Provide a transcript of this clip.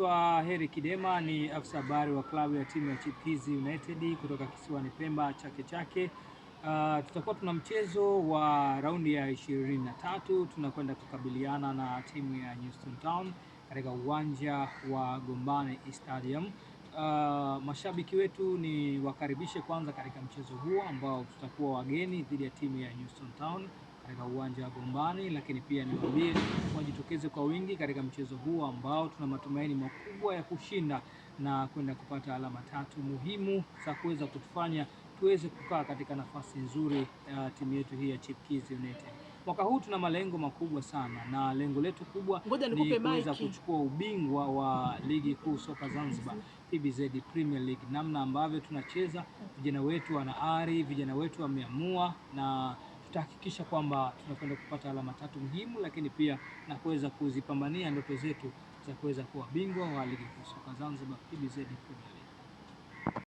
Naitwa Heri Kidema, ni afisa habari wa klabu ya timu ya Chipukeezy United kutoka kisiwani Pemba, Chake Chake. Tutakuwa tuna mchezo wa raundi ya 23, tunakwenda kukabiliana na timu ya Newston Town katika uwanja wa Gombani Stadium. Mashabiki wetu ni wakaribishe kwanza katika mchezo huo ambao tutakuwa wageni dhidi ya timu ya Newston Town katika uwanja wa Gombani, lakini pia niwaambie wajitokeze kwa wingi katika mchezo huo ambao tuna matumaini makubwa ya kushinda na kwenda kupata alama tatu muhimu za kuweza kutufanya tuweze kukaa katika nafasi nzuri ya timu yetu hii ya Chipukeezy United. Mwaka huu tuna malengo makubwa sana na lengo letu kubwa Ngoja ni nikupe kuweza maiki. kuchukua ubingwa wa ligi kuu soka Zanzibar, PBZ Premier League. Namna ambavyo tunacheza, vijana wetu wana ari, vijana wetu wameamua, na tutahakikisha kwamba tunakwenda kupata alama tatu muhimu, lakini pia na kuweza kuzipambania ndoto zetu za kuweza kuwa bingwa wa ligi kuu soka Zanzibar, PBZ Premier League.